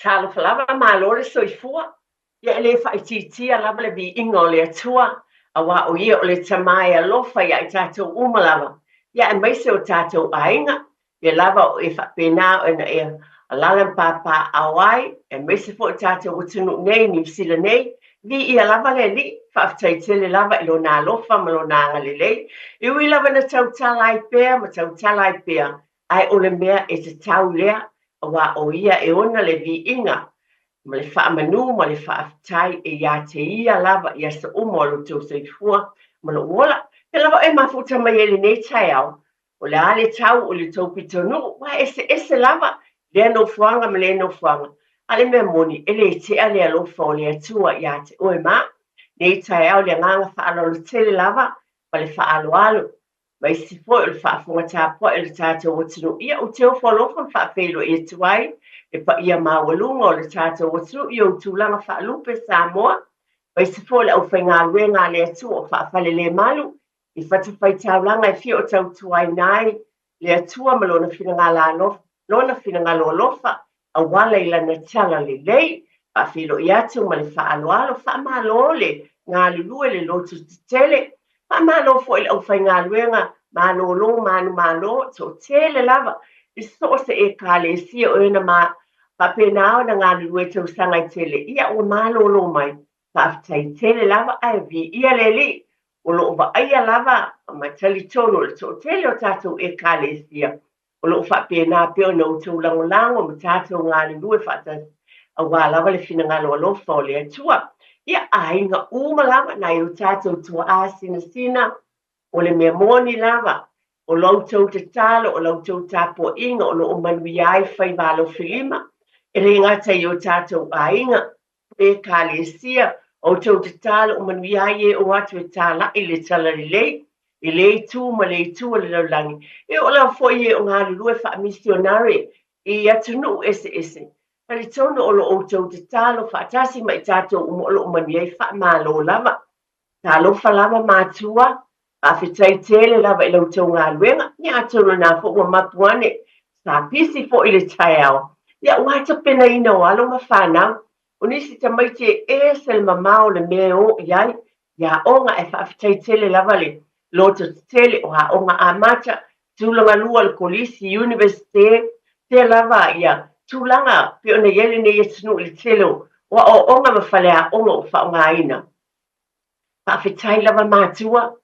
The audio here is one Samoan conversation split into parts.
Talofa lava, malo le soifua. Ia e le faaitiitia lava le viiga o le Atua, aua o Ia o le Tama e alofa ia i tatou uma lava, ia aemaise o tatou aiga, pea lava o e faapena ona e alaala ma papaaao ai, aemaise foi o tatou atunuu nei, Niu Sila nei, viia lava le Alii, faafetai tele lava i Lona alofa ma Lona agalelei, e ui lava ina tautala ai pea ma tautala ai pea, ae o le mea e tatau lea, aua o Ia e ona le viiga ma le faamanu ma le faafetai e ia te Ia lava i aso uma o lo outou soifua ma lou ola. Pea lava oe mafuta mai ai i lenei taeao, o le a le tau o le tou pitonuu, ua eseese lava lea nofoaga ma lea nofoaga, a o le mea moni, e le tea le alofa o le Atua ia te oe ma nei taeao i le agaga faaaloalo tele lava ma le faaaloalo. Ma isi foi o le faafofoga tapuai o le tatou atunuu. Ia, ou te ofo alofa ma faafeiloai atu ai le paia maualuga o le tatou atunuu i ou tulaga faalupe Samoa, ma isi foi o le aufaigaluega a le Atua o faafalelemalu i fatafaitaulaga e fia o tautuaina ai le Atua ma Lona Lona finagalo alofa auala i lana tala lelei, faafeiloai atu ma le faaaloalo, faamalo le galulue le loto tetele, faamalo foi i le aufaigaluega malolo manumalo, toatele lava i so o se Ekalesia o ena ma faapena ona galulue tausaga e tele, ia ua malolo mai, faafetai tele lava ae viia le Alii, o lo o vaaia lava ma talitonu o le toatele o tatou Ekalesia O lo o faapena pea ona outou lagolago ma tatou galulue faatasi aua lava le finagalo alofa o le Atua. Ia, aiga uma lava nai o tatou tuaa sinasina, o le mea moni lava, o la outou tatalo, o la outou tapuaiga o lo o manuia ai faiva alofilima, e le gata i o tatou aiga, Ekalesia, outou tatalo o manuia ai e o atu e tālaʻi le talalelei i le itu ma le itu o le lalolagi. E oo lava foi e o galulue faamisionare i atunuu eseese. Talitonu o lo outou tatalo faatasi ma i tatou uma o lo o manuia ai. Faamalo lava. Talofa lava matua, faafetai tele lava i la outou galuega. Ia atonu na foi ua mapu ane, sa pisi foi i le taeao. Ia ua tapenaina o alo ma fanau. O nisi tamaiti e ese le mamao o le mea e o i ai i aoga ae faafetai tele lava le loto tetele o aoga amata, tulaga lua o le kolisi, Universite, tea lava ia tulaga pei ona i ai lenei atunuu i le tele o aoaoga ma faleaoga o faaaogaina. Faafetai lava matua,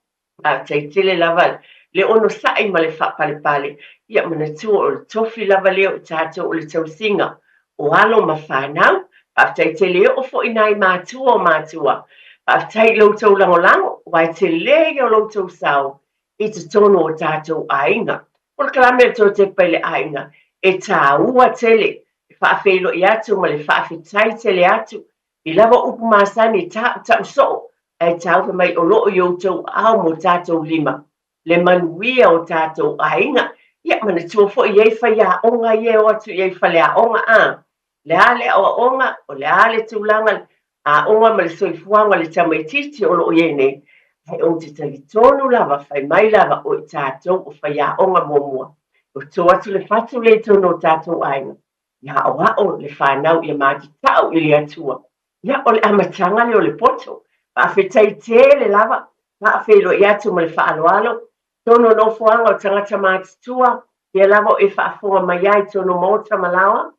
faafetai tele lava le onosai ma le faapalepale. Ia manatua o le tofi lava lea o tatou o le tausiga o alo ma fanau. Faafetai tele e oo foi nai matua o matua. Faafetai i lo outou lagolago, aua e tele ia o lo outou sao i totonu o tatou aiga. O le kalame o le Totepa i le aiga, e taua tele le faafeiloai atu ma le faafetai tele atu I lava upu masani e taʻutaʻu soo ae taufe mai o loo i outou aao mo tatou lima le manuia o tatou aiga. Ia manatua foi e i ai faiaoga ia e o atu i ai i faleaoga a le a le aoaoga, o le a le tulaga aoga ma le soifuaga o le tamaitiiti o loo i ai nei, ae ou te talitonu lava fai mai lava o i tatou o faiaoga muamua. E to atu le fatu lea i totonu o tatou aiga Ia aoao le fanau ia matatau i le Atua. Ia, o le amataga lea o le poto. Faafetai tele lava, faafeiloai atu ma le faaaloalo, tonu o nofoaga o tagata matutua, pea lava o e faafofoga mai ai tonu o maota ma laoa,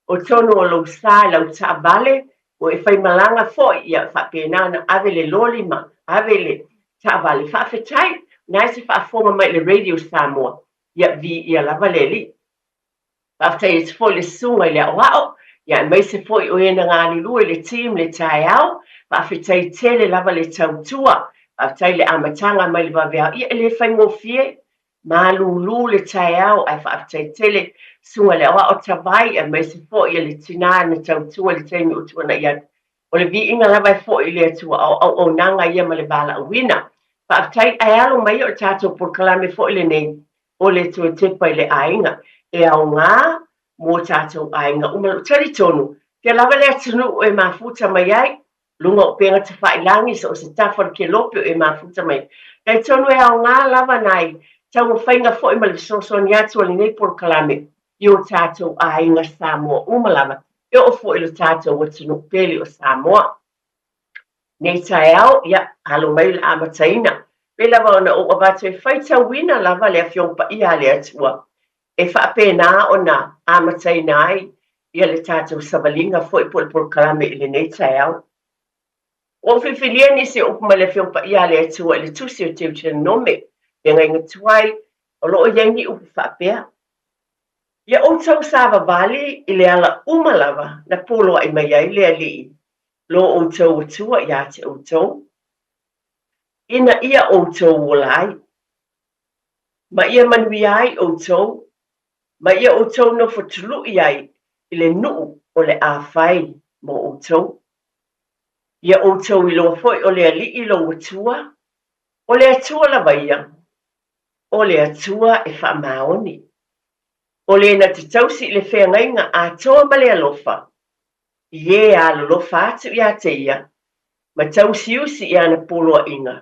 o tonu o lou sa i lau taavale, o e faimalaga foi, ia faapena ona ave le loli ma ave le taavale. Faafetai, na e se faafofoga mai i le Radio Samoa. Ia, viia lava le Alii. Faafetai atu foi i le susuga i le aoao, ia aemaise foi o e na galulue i le team le taeao. Faafetai tele lava le tautua. Faafetai i le amataga mai le vaveao. Ia e le faigofie, malulu le taeao ae faafetai tele susuga i le aoao Tavai aemaise foi le tina na tautua i le taimi ua tuanai atu. O le viiga lava e foi i le Atua a o auaunaga ia ma le valaauina. Faafetai ae alo mai o le tatou polokalame foi lenei o le toe tepa i le aiga e aoga mo tatou aiga uma. Ou talitonu, pea lava le atunuu e mafuta mai ai, luga o upega tafailagi, so o se tafa o le kelope o e mafuta mai ai. Talitonu e aoga lava nai taumafaiga foi ma le fesoasoani atu a lenei polokalame i o tatou aiga Samoa uma lava. E oo foi i lo tatou atunuu pele o Samoa. Nei taeao, ia, alo mai le amataina. Pei lava ona ou avatu e faitauina lava le Afioga Paia a le Atua e faapena ona amataina ai ia le tatou savaliga foi po o le polokalame i lenei taeao. Ua ou filifilia nisi o upu mai le Afioga Paia a le Atua i le Tusi o Teuteronome, Feagaiga Tuai, o lo o i ai ni upu faapea, Ia outou savavali i le ala uma lava na poloaʻi mai ai le Alii lo outou Atua iā te outou, ina ia outou ola ai, ma ia manuia ai outou, ma ia outou nofo tuluʻi ai i le nuʻu o le a fai mo outou. Ia outou iloa foi o le Alii lou Atua, o le Atua lava ia, o le Atua e faamaoni, o le na te tausi i le feagaiga atoa ma le alofa, i e alolofa atu iā te ia, ma tausiusi i ana poloaiga,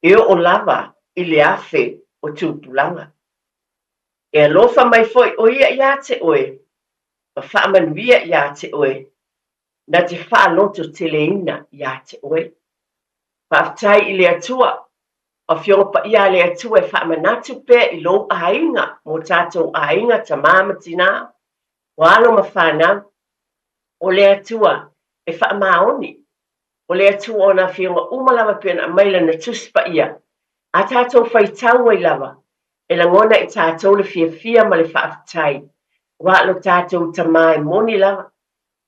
e oo lava i le afe o tupulaga. E alofa mai foi ʻo ia iā te ʻoe, ma faamanuia iā te ʻoe, na te faalototeleina iā te ʻoe. Faafetai i le Atua, Afioga Paia a le Atua e faamanatu pea i lou aiga mo tatou aiga, tamā ma tinā, o alo ma fanau. O le Atua e faamaoni, o le Atua o nā afioga uma lava pei ona aumai Lana Tusi Paia, a tatou faitau ai lava, e lagona i tatou le fiafia ma le faafetai, aua lo tatou Tamā e moni lava.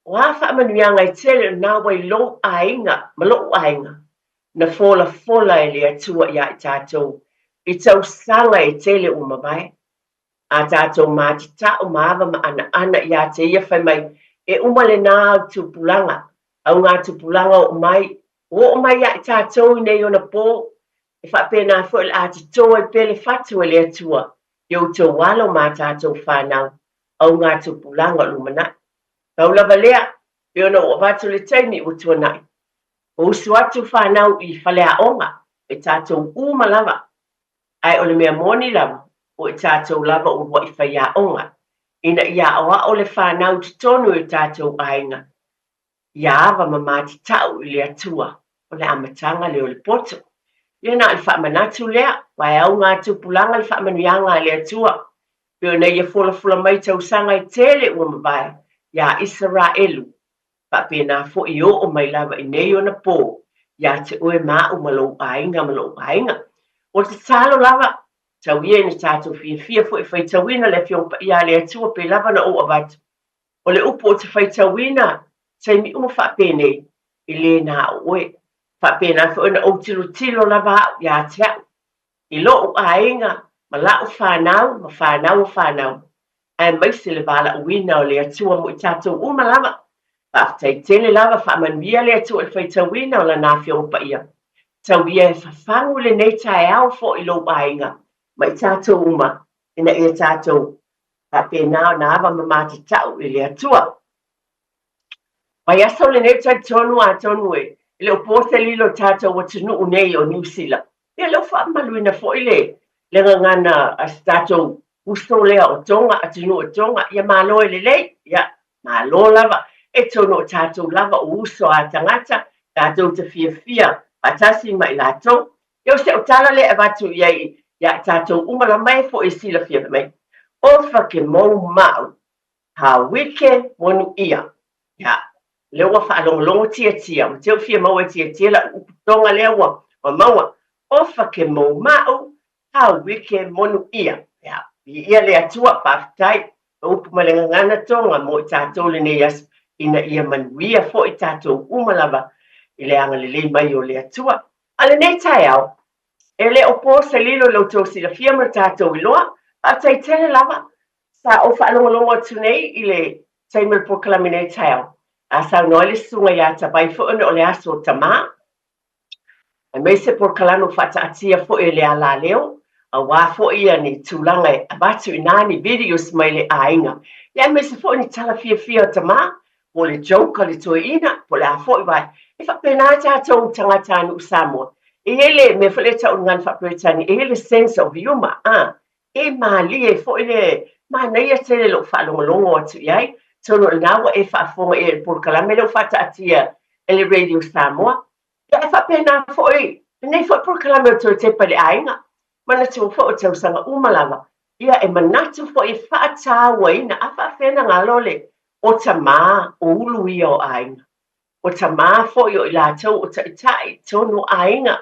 O a faamanuiaga e tele o na ua i lou aiga ma loʻu aiga, na folafola e le Atua iā i tatou i tausaga e tele ua mavae. A tatou mātatau ma ava ma anaana iā te ia fai mai, e uma lenā au tupulaga, au ngā tupulaga oo mai, ua oo mai iā i tatou i nei ona pō, e faapena foi o le a totō ai pea le fatu e le Atua i outou alo ma a tatou whanau, au ngā tupulaga o lumanai. Pau lava lea, pei ona ou avatu le taimi ua tuanai. Ua usu atu whanau i faleaoga, e tatou uma lava, Ae o le mea moni lava, o i tatou lava o uluaʻi faiaoga, ina ia aoao le whanau i totonu i o tatou aiga, ia ava ma matatau i le Atua, o le amataga lea o le poto. Ia na o le faamanatu lea, aua e au ngā tupulaga le faamanuiaga a le Atua, pei ona ia folafola mai tausaga e tele ua mavae iā Isaraelu Faapena foi e oo mai lava i nei ona pō iā te oe ma aʻu ma lou aiga ma loʻu aiga. O le tatalo lava, tau ia ina tatou fiafia foi e faitauina le Afioga Paia a le Atua pei lava ona ou avatu. O le upu o te faitauina taimi uma faapenei, e lē na o oe. Faapena foi ona ou tilotilo lava aʻu iā te aʻu. I loʻu aiga ma laʻu whanau ma whanau o whanau, aemaise le valaauina o le Atua mo i tatou uma lava. Faafetai tele lava, faamanuia le Atua i le faitauina o Lana Afioga Paia. Tau ia e fafagu lenei taeao foi i lou aiga ma i tatou uma, ina ia tatou faapena ona ava ma matatau i le Atua. Vaiaso lenei talitonu atonu e le o po se lilo i tatou atunuu nei o Niu Sila. Ia lea ua faamamaluina foi le le gagana a si tatou uso lea o Tonga, atunuu o Tonga. Ia malo e lelei, ia malo lava. E tonu o tatou lava o uso a tagata, tatou te fiafia faatasi ma i latou. Ia o si au tala lea e avatu i ai ia i tatou uma lava e foi e silafia fai mai, Ofa ke mou mau Hawike monu ia. Ia, lea ua faalogologo tiatia, ua te fia maua e tiatia lau upu Tonga lea ua maua. Ofa ke mou maʻu, hawike monu ia. Ia, viia le Atua, faafetai, o upu ma le gagana Tonga mo i tatou lenei aso, ina ia manuia foi tatou uma lava i le agalelei mai o le Atua. A lenei taeao, e le o po se lilo i lo outou silafia ma lo tatou iloa, faafetai tele lava Sa ou faalogologo atu nei i le taimi o le polokalame nei taeao, a saunoa ai le susuga iā Tavai foi ona o le aso o Tamā, aemaise polokalame ua faataatia foi e le alaleo, aua foi ia ni tulaga e avatu i nā ni videos mai le aiga, ia aemaise foi ni tala fiafia o Tamā, po o le joke a le toeaina, po o le a foi wae. E faapena tatou tagatanuu Samoa. E i ai le mea foi lea e tau i le gagana faa-Peretania, e i ai le sense of humour, a, E mālie foi le manaia tele lou faalogologo atu i ai. Atonu o lena ua e faafofoga i ai i le polokalame lea ua faataatia e le Radio Samoa. Ia e faapena foi lenei foi polokalame o Toe Tepa i le Aiga. Manatua foi o tausaga uma lava, ia e manatu foi e faatauaina a faafefea ona galo le o tama o ulu ia o aiga. O tama foi o i latou o taitai i totonu o aiga.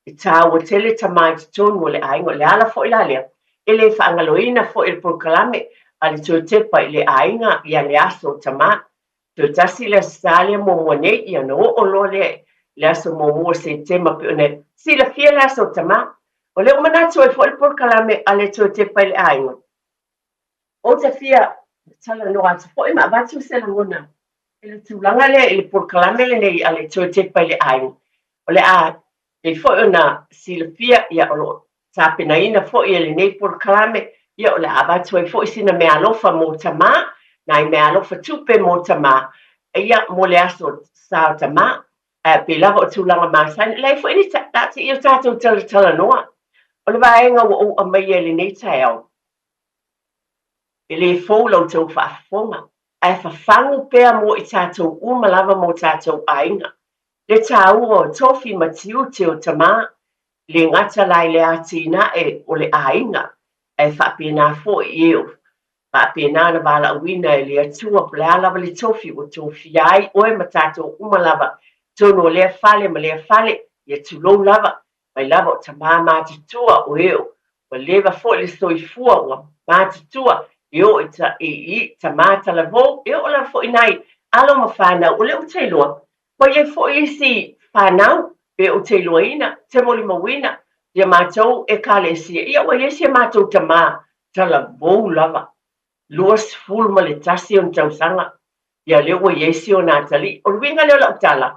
E taua tele tama i totonu o le aiga. O le ala foi la lea, e le faagaloina foi e le polokalame a le Toe Tepa i le Aiga ia le Aso o Tama. Toe tasi le Aso Sa lea muamua nei, ia ona oo loa lea i le aso muamua o Setema pei ona silafia le Aso o Tama. O lea ua manatu ai foi le polokalame a le Toe Tepa i le Aiga, Ou te fia talanoa atu foi ma avatu se lagona i le tulaga lea i le polokalame lenei a le Toe Tepa i le Aiga. O le a pei foi ona silafia, ia, o lo o tapenaina foi e lenei polokalame, ia, o le a avatu ai foi sina meaalofa mo tamā, nai meaalofa tupe mo tamā, ia, mo le aso sa o tamā. Ae pei lava o tulaga masani, e leai foi ni taatiia o tatou talatalanoa. O le vaega ua ou aumaia i lenei taeao, E le fou la outou faafofoga, ae fafagu pea mo i tatou uma lava mo tatou aiga. Le taua o tofi ma tiute o tamā, e le gata la i le atinae o le aiga, ae faapena foi i e o faapena ona valaauina e le Atua po o le a lava le tofi ua tofia ai oe ma tatou uma lava i totonu o lea fale ma lea fale, ia tulou lava, mai lava o tamā matutua o e ua leva foi le soifua ua matutua e oo i, ta, i, i tamā talavou, e oo lava foi nai alo ma fanau. O lea ou te iloa, ua i ai foi isi fanau pe ou te iloaina, te molimauina ia matou Ekalesia, ia ua i ai si a matou tamā talavou lava, 21 ona tausaga, ia lea ua i ai si ona atalii. O le uiga lea o lau tala,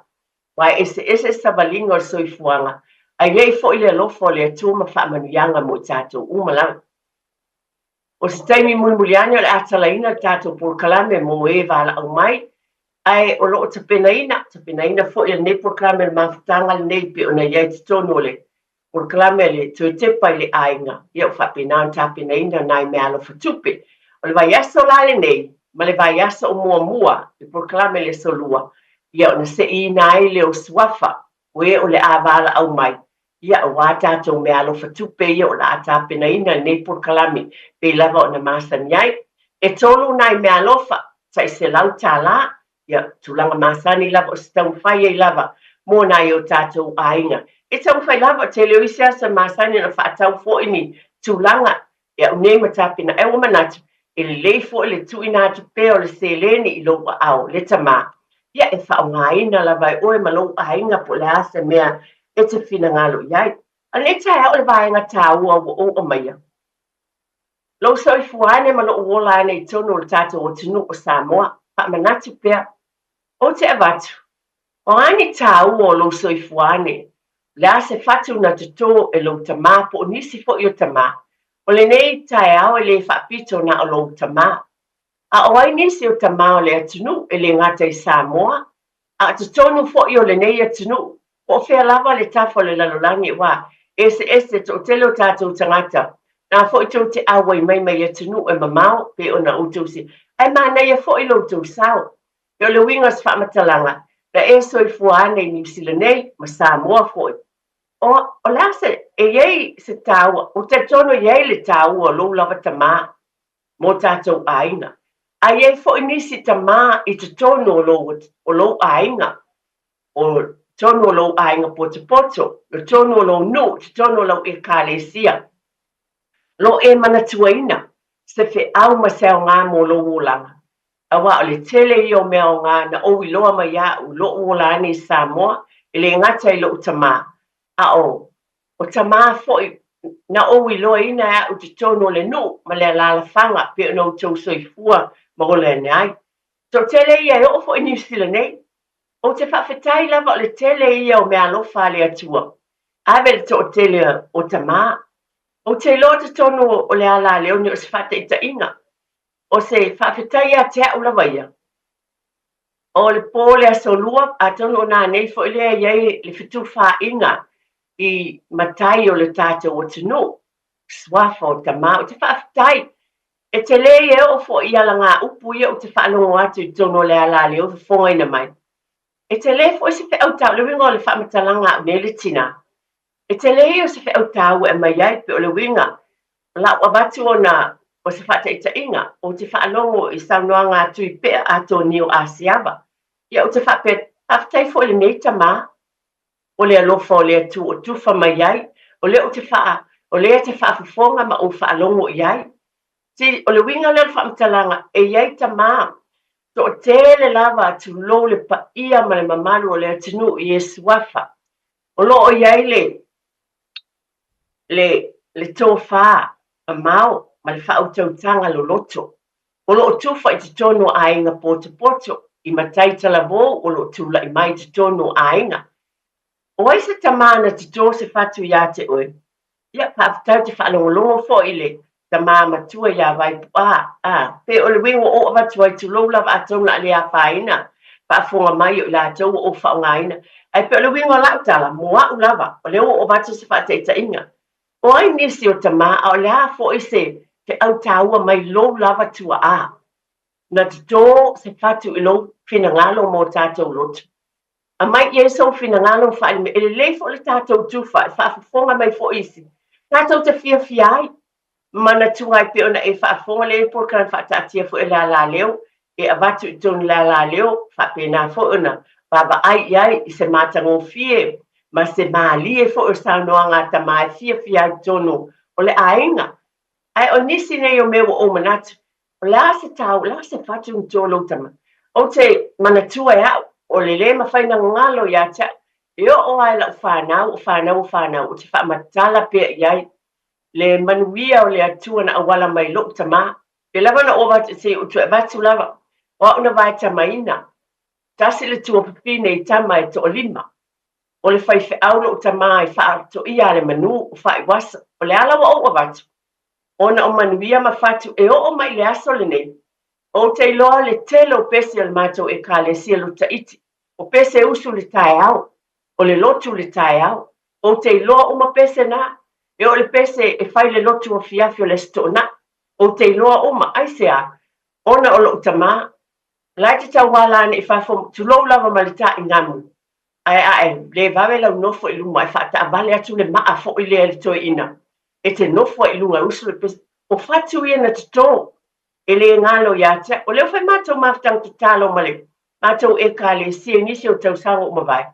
aua e eseese savaliga o le soifuaga, a i ai foi le alofa o le Atua ma faamanuiaga mo i tatou uma lava. O se taimi mulimuli ane o le a talaina le tatou polokalame mo e valaau mai, ae o lo o tapenaina, tapenaina foi e lenei polokalame o le mafutaga lenei pei ona i ai i totonu o le polokalame a le Toe Tepa i le Aiga, ia ua faapena ona tapenaina nai meaalofa tupe. O le vaiaso la lenei, ma le vaiaso o muamua, le polokalame i le Aso Lua, ia ona seiina ai lea o suafa o e o le a valaau mai, ia aua tatou meaalofa tupe ia o le a tapenaina i lenei polokalame, pei lava ona masani ai. E tolu nai meaalofa, tai $100, Ia, tulaga masani lava o se taumafai ai lava mo nai o tatou aiga. E taumafai lava, tele o isi aso e masani ona faatau foi ni tulaga e au nei ma tapena. Ae ua manatu, e lelei foi le tuuina atu pea o le seleni i lou aao, le tamā. Ia, e faaaogaina lava e oe ma lou aiga po o le a se mea e te finagalo i ai. A o lenei taeao o le vaega taua ua ou aumaia, Lou soifua ane ma lou ola ane i totonu o le tatou atunuu o Samoa, faamanatu pea, ou te avatu, o a ni tāua o lou soifua ane, o le a se fatu na totō e lou tamā po o nisi foi o tamā, o lenei taeao e le faapito na o lou tamā. A o ai nisi o tamā o le atunuu e le gata i Samoa, a o totonu foi o lenei atunuu, po o fea lava le tafa o le lalolagi, aua e eseese toatele o tatou tagata, na foi tou te auai mai mai atunuu e mamao, pei ona outou si, ae manaia foi lo outou sao. E o le uiga o se faamatalaga, na e soifua ane i Niu Sila nei, ma Samoa foi. O, o le a se, e i ai se taua, ou te talitonu e i ai le taua o lou lava tamā, mō tātou aiga. A i ai foi nisi tamā i totonu o lou, o lou aiga, o totonu o lou aiga potopoto, o totonu o lou nuu, totonu o lau Ekalesia, lo e manatuaina se feau ma se aoga mō lou olaga. Aua o le tele ia o mea aoga na ou iloa mai iaʻu i loʻu ola ane i Samoa, e le gata i loʻu tamā, a o O tamā foi na ou iloaina e aʻu i totonu o le nuu ma le alaalafaga pei ona outou soifua ma ola ane ai. Toatele ia e oo foi i Niu Sila nei. Ou te faafetai lava o le tele ia o meaalofa a le Atua. Ave le toatele o tamā. Ou te iloa totonu o le ala a Leone o se faataitaiga. O se faafetai ia te aʻu lava ia. O le po le Aso Lua, atonu o nanei foi lea e i ai le fetufaaiga i matai o le tatou atunuu, suafa o tamā. Ou te faafetai. E tele ia e oo foi i alagaupu ia ou te faalogo atu i totonu o le alaleo e fofogaina mai. E tele foi se feau taua, o le uiga o le faamatalaga a au nei le tina, e tele ia o se feau taua e aumai ai, pei o le uiga o lau avatu ona o se faataitaiga, ou te faalogo i saunoaga a Tuipea Atonio Asiava, ia ou te faapea, faafetai foi i lenei tama, o le alofa o le Atua o tufa mai ai, o lea ou te faa, o lea e te faafofoga ma ou faalogo i ai. See, o le uiga lea o le faamatalaga, e i ai tama toatele lava, tulou le paia ma le mamalu o le atunuu i e suafa, o lo o i ai le, le, le tofa mamao ma le faautautaga loloto, o lo o tufa i totonu o aiga potopoto, i matai talavou o lo o tulai mai i totonu o aiga. O ai se tama na totō se fatu iā te oe? Ia, faafetai ou te faalogologo foi i le tama matua iā Vaipuā, ā, pei o le uiga ua ou avatu ai, tulou lava atonu o le a le afaina faafofoga mai o i latou ua ou faaaogaina. Ae pei o le uiga o lau tala, mo au lava, o lea ua ou avatu se faataitaiga. O ai nisi o tama, a o le a foi se feau taua mai lou lava tuaa na totō se fatu i lou finagalo mo tatou loto? Aumai i ai sou finagalo ma faaali mai, e lelei foi le tatou tufa e faafofoga mai foi isi tatou te fiafia ai. Manatua ai pei ona e faafofoga le polokalame faataatia foi o le alaleo e avatu i totonu o le alaleo, faapena foi ona vaavaai i ai i se matagofie ma se malie foi o saunoaga a tama e fiafia ai i totonu o le aiga. Ae o nisi nei o mea ua ou manatu, o le a se tau, o le a se fatu na to lou tama? Ou te manatua e au, o le lē mafai na galo ia te au, e oo lava i lau fanau, o fanau o fanau, ou te faamatala pea i ai le manuia o le Atua na auala mai i lou tama. Pei lava ona ou avatu, se i ou toe avatu lava, o au na vaetamaina, tasi le tuafafine i tama e toalima. O le faifeau lou tama i faatoia a le manu o Faaiuaso. O le ala ua ou avatu, ona o manuia ma fatu e oo mai i le aso lenei. Ou te iloa le tele o pese o le matou Ekalesia Lutaiti, o pese usu le taeao, o le lotu le taeao. Ou te iloa uma pese na, e oo i le pese e fai le lotu afiafi o le Aso Toonai. Ou te iloa uma, aisea? Ona o lou tama, la e te tauala ane i fafo, tulou lava ma le taʻigamu, ae a e le vave lau nofo i luma e faataavale atu le maa foi lea i le toeaina e te nofo ai i luga e usu le pese. O fatu ia na totō e le galo ia te au. O lea ua fai matou mafutaga tatalo ma le matou Ekalesia i nisi o tausaga ua mavae.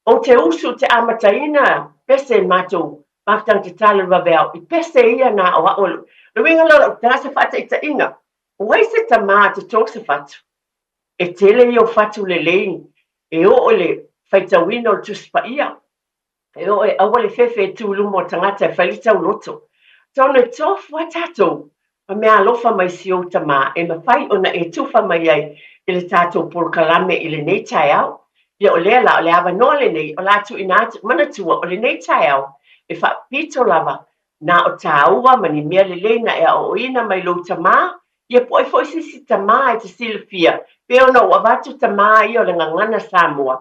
Ou te usu ou te amataina pese i matou mafutaga tatalo i le vaveao i pese ia na aoao e lou. O le uiga la o lau tala se faataitaiga, o ai se tama totō se fatu? E tele ia o fatu lelei e oo i le faitauina o le Tusi Paia, e oo e aua le fefe e tu i luma o tagata e fai le tauloto. Atonu e tofu lava tatou ma mea alofa mai si ou tama e mafai ona e tufa mai ai i le tatou polokalame i lenei taeao. Ia o lea la, o le avanoa lenei o le a tuuina atu, manatua o lenei taeao e faapito lava na o tāua ma ni mea lelei na e aoaoina mai lou tama, ia po ai foi se isi tama e te silafia, pei ona ou avatu tama ia o le gagana Samoa,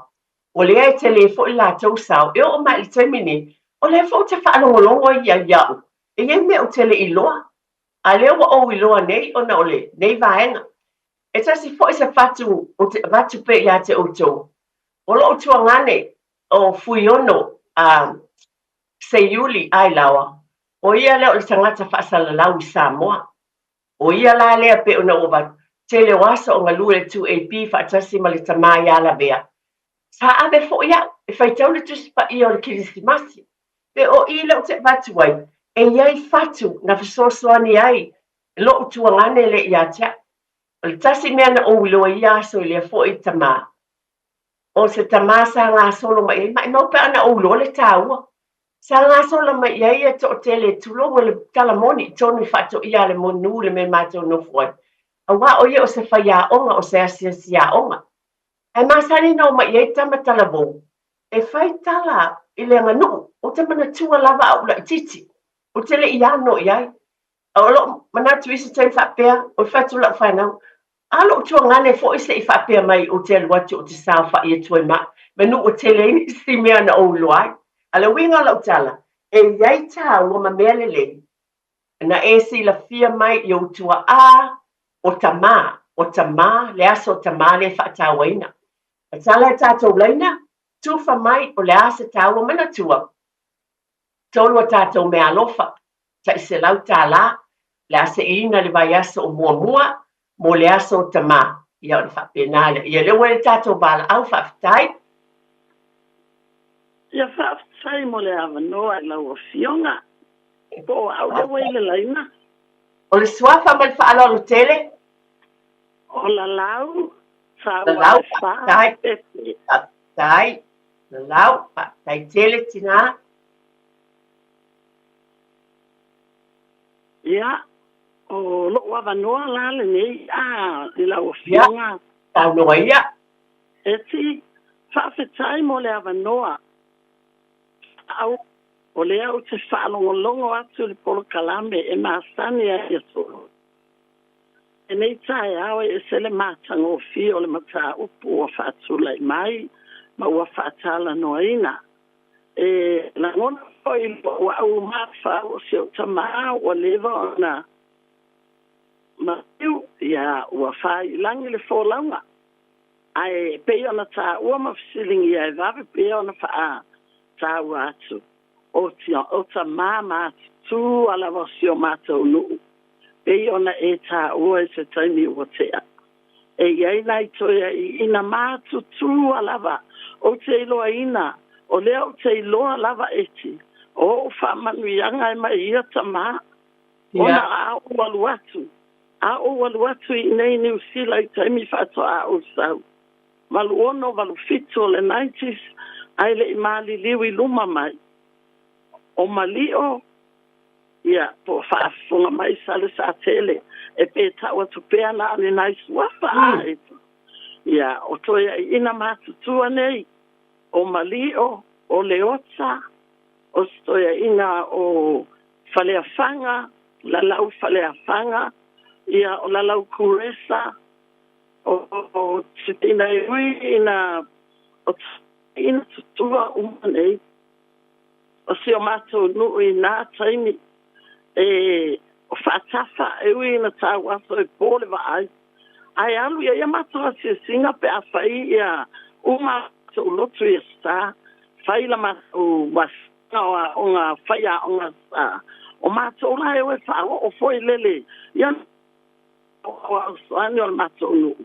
o lea e tele foi latou sao, e oo mai i le taimi nei, o lea foi ou te faalogologo ia iaʻu, e i ai mea ou te le iloa, a lea ua ou iloa nei ona o lenei vaega. E tasi foi se fatu ou te avatu pea ia te outou, o lou tuagane o Fuiono a Seiuli Ailaoa, o ia lea o le tagata faasalalau i Samoa. O ia la lea pei ona ua avatu, tele o aso o galue le 2AP faatasi ma le tama ia Lavea. Sa ave foi au e faitau le Tusi Paia o le Kerisimasi. Pe o i lea ou te avatu ai, e i ai fatu na fesoasoani ai lou tuagane lea ia te au. O le tasi mea na ou iloa i ia aso i lea foi tama, o se tama sa gasolo mai ai, maimau pe ana ou iloa le taua. Sa gasolo mai i ai ia toatele, tulou le tala moni i tonu i faatoia a le monu le mea matou nofo ai. Aua o ia o se faiaoga, o se asiasi aoga. Ae masani na omai i ai tama talavou e fai tala i le aganuu. Ou te manatua lava au laitiiti, ou te le i ano i ai. A o lou manatu i se taimi faapea, o le fai atu lau fanau, A lou tuagane foi se i faapea mai ou te alu atu ou te saofai atu ai ma manu ua tele ai nisi mea na ou iloa ai. A o le uiga o lau tala, e i ai taua ma mea lelei Na e silafia mai i ou tuaʻā o tamā, o tamā, le aso o tamā lea e faatauaina. Tatala e tatou laina, tufa mai o le a se taua manatua. Tolu a tatou meaalofa, tai $100, le a seiina le vaiaso o muamua mo le aso o tamā. Ia ona faapena lea. Ia lea ua i le tatou valaau, faafetai. Ia faafetai mo le avanoa i lau Afioga. Po o au lea ua i le laina? O le suafa ma le faaaloalo tele. O Lalau, Lalau, faafetai. Faafetai. Lalau, faafetai tele tinā. Ia, o lo'u avanoa la lenei a i lau Afioga. Ia, saunoa ia. Eti, faafetai mo le avanoa. Au, o lea ou te faalogologo atu i le polokalame e masani ai i aso. Lenei taeao e ese le matagofie o le mataupu ua faatulai mai ma ua faatalanoaina. E lagona foi i lou au mafaufau o si ou tamā ua leva ona maliu, ia ua fāiulagi le folauga. Ae pei ona taua ma fesiligia e vave pea ona faataua atu, o tamā matutua lava o si o matou nuu, pei ona e taua i se taimi ua tea. E i ai nai toeaiina matutua lava ou te iloaina, o lea ou te iloa lava eti, o o'u faamanuiaga e mai ia tamā, ona a ou alu atu, A ou alu atu i inei i Niu Sila i taimi faatoa ou sau, 86, 87 o le nineties, ae le i maliliu i luma mai. O Malio, ia, po o faafofoga mai Salesatele, e pe tau atu pea na o ni nai suafa a e. Ia, o toeaiina matutua nei, o Malio, o Leota, o se toeaiina o Faleafaga, Lalau Faleafaga, ia, o Lalau Kuresa, o ina e ui ina o ina tutua uma nei. O si o matou nuu i nā taimi e o faatafa e ui ina tauaso e po le vaai. Ae alu ia ia matou asiasiga pe a fai ia uma matou lotu i Aso Sa, fai la matou asiasiga o aoga faiaoga Aso Sa. O matou la e o e faaoo foi lele ia aoaosoani o le matou nuu.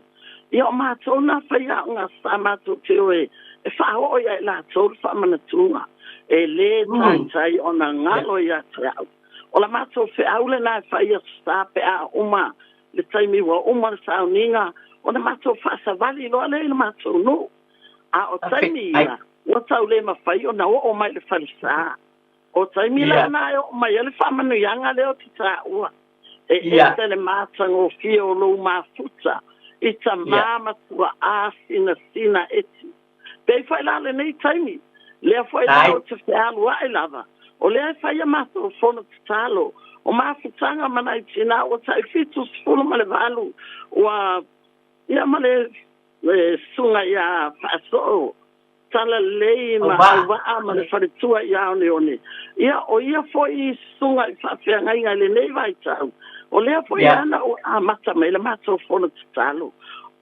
Ia o matou na faiaoga Aso Sa matou te o e faaoo ia i latou le faamanatuga. E lē taitai ona galo ia te au. O la matou feau lenā e fai Aso Sa pe a uma le taimi ua uma le sauniga ona matou faasavali loa lea i le matou nuu. A o taimi ia ua tau le mafai ona oo mai i le falesa. O taimi la na e oo mai ai le faamanuiaga lea ou te taua. E ese le matagofie o lou mafuta i tamā ma tuaʻā sinasina eti. Pei foi la lenei taimi, lea foi la ou te fealuai lava, o lea e fai a matou fono tatalo, o mafutaga ma nai tinā ua tai 78 ua ia ma le susuga iā Faasoo Talalelei ma Auvaa ma le faletua ia Oneone. Ia, o ia foi susuga i faafeagaiga i lenei vaitau, o lea foi lana ua amata mai le matou fono tatalo.